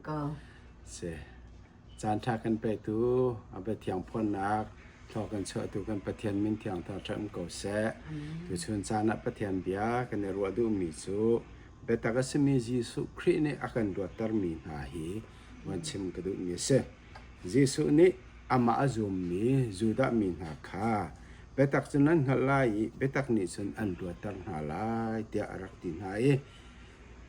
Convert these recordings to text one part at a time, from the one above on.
Go. ເຊ ຈານທາກັນໄປຕູ ອາເບທຽງພົນນັກ ທໍກັນຊວະຕູກັນປະທຽນມິນທຽງທາທຳເກົາແຊ ອາເມນ ຕຸຊຸນຊານະປະທຽນເບຍ ກະເນຣວະດຸມີສຸ ເບຕະກະສະມີ ເຢຊູຄຣິດນິ ອາກັນດວດຕາຣມີນາຮີ ວັນຊິມກະດຸມີເຊ ເຢຊູນິ ອາມະອາຊູມມີ ຢູດາມີນາຄາ ເບຕະກະຈຸນອັນຫະລາຍ ເບຕະກະນິຈຸນອັນດວດຕາຣນາລາຍ ເຕຍອາລັກຕິນາອີ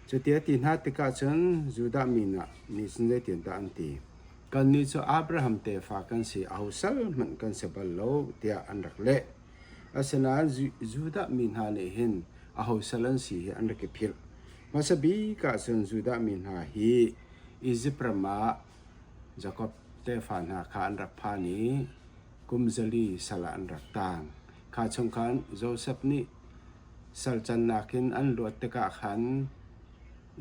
ຈຸເຕຍຕິນາຕິກະຈຸນ ຢູດາມີນາ ນິຈຸນເດຕິນຕາອັນຕີ ກະນິຈຸອາບຣາຮັມເຕຟາກັນຊີ ອາໂຮຊາລະມັນກັນເຊບັນໂລ ເຕຍອັນລັກເລ ອາເຊນາ ຢູ ຢູດາມີນາເນເຫັນ ອາໂຮຊາລະນຊີເຮອັນລັກເກພິລ ມາສະບີກະຈຸນ ຢູດາມີນາຮີ ອີຢິບຣາມາ ຢາກອບເຕຟານາຄາອັນລັກພານີ ກຸມຈະລີສາລະອັນລັກຕາງ ຄາຊົງຄານ ໂຈເຊັບນິ ຊາລຈັນນາຄິນ ອັນລວດເຕກະຄັນ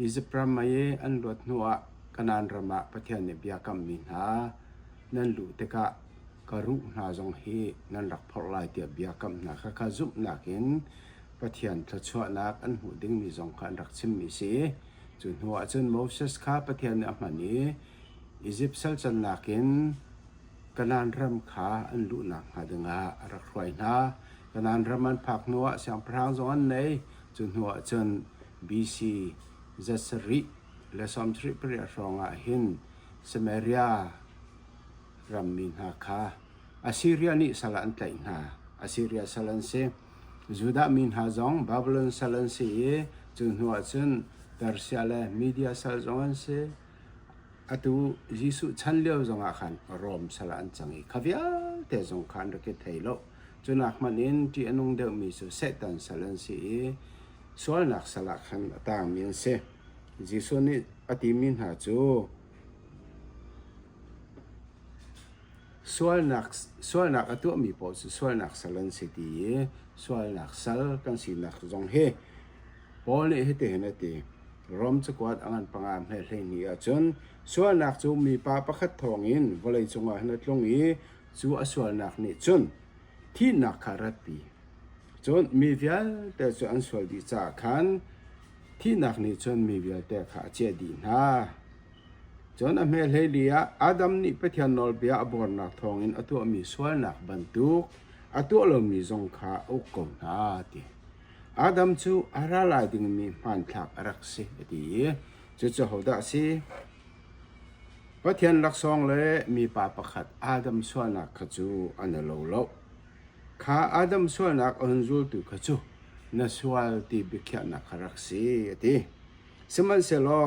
ອີຢິບຣາມາເຍ ອັນລວດຫົວ ກະນານຣາມະ ປະທຽນເນເບຍກຳມີນາ ນັນລຸເຕກະ ກະລຸນາຈົງເຮ ນັນລັກພອລລາຍເຕຍເບຍກຳນາຄາ ຄາຈຸບນາຄິນ ປະທຽນທະຊວະນາກ ອັນຫູດິງມີຈົງຄາ ອັນລັກຊິມມີຊີ ຈຸນຫົວ ຈຸນໂມເຊສຄາ ປະທຽນອາມານີ ອີຢິບຊາລຈັນນາຄິນ ກະນານຣາມຄາ ອັນລຸນາງຫາດຶງອາ ອາລັກຄວາຍນາ ກະນານຣາມັນພາກນົວະ ສຽງພຣາງຈົງອັນເນ ຈຸນຫົວ ຈຸນບີຊີ ຈັດສະຣິ ແລະ ຊອມສະຣິປະເຣຍຊອງອາເຫັນ ສະແມເຣຍ ຣາມມີນາຄາ ອາຊີເຣຍນິ ສາລະອັນໄຕນາ ອາຊີເຣຍ ຊາລະນເຊ ຢູດາມີນາຈົງ ບາບລູນ ຊາລະນຊີ ຈຸນຫົວ ຈຸນ ເຕີເຊຍ ແລະ ມີເດຍ ຊາລະຈົງອັນເຊ ອາຕູ ເຢຊູ ຊານລຽວ ຈົງອາຄັນ ໂຣມ ສາລະອັນຈັງອີ ຄາວຽລເຕ ຈົງຄານ ຣະເກດໄທໂລ ຈຸນອາກມັນອິນ ຕີອະນຸງເດວມີສຸ ເຊຕັນ ສາລະນຊີ ຊວນອາກ ສາລະຄັນ ຕາງມີນເຊ ເຢຊູ ນິ ອາຕີມີນາຈູ ຊວນອາກ ຊວນອາກ ອາຕຸ ມີໂປ ຊວນອາກ ສາລະນຊີ ຊວນອາກ ຊາລະກັນຊີ ນາກ ຈົງເຮ ໂປເນ ເຮເຕ ເຮນາຕີ ໂຣມ ຈະກວາດ ອາງານ ປະງາມ ເຮເຮນີ ອາຈຸນ ຊວນອາກ ຈູ ມີປາປະຂັດ ທອງອິນ ວະໄລ ຈົງອາ ເຮນາ ຈົງອີ ຈູ ອາຊວນອາກ ນິ ຈຸນ ທີນາກ ຄາຣັດປີ ຈົນ ມີວຽລ ແຕ ຈຸ ອັນຊວນ ດີ ຈາຄັນ ທີນາກ ນິ ຈົນ ມີວຽລ ແຕ ຄາ ເຈ ດີ ນາ ຈົນ ອາເມເຮເລຍ ອາດຳ ນິ ປະທຽນ ນໍເບຍ ອາໂບນ ນາກ ທອງອິນ ອາຕຸ ມີຊວນອາກ ບັນຕຸກ ອາຕຸ ໂລ ມີ ຈົງຄາ ໂອ ກົມ ນາ ຕິ ອາດຳ ຈູ ອາຣາລາຍ ດິງ ມີ ມານ ທາກ ອາຣັກ ເຊ ອາ ຕິ ຈຸ ຈະ ໂຮດາ ຊີ ປະທຽນ ລັກ ຊອງ ແລະ ມີ ປາປະຂັດ ອາດຳ ຊວນອາກ ຂະ ຈູ ອານາ ໂລ ໂລ ຄາ ອາດຳ ຊວນອາກ ອອນ ຈູ ຕູ ຂະ ຈູ ນາ ຊວນ ຕິ ບິ ຂຽນ ນາ ຄາຣັກ ຊີ ອາ ຕິ ສະມັນ ເຊ ລໍ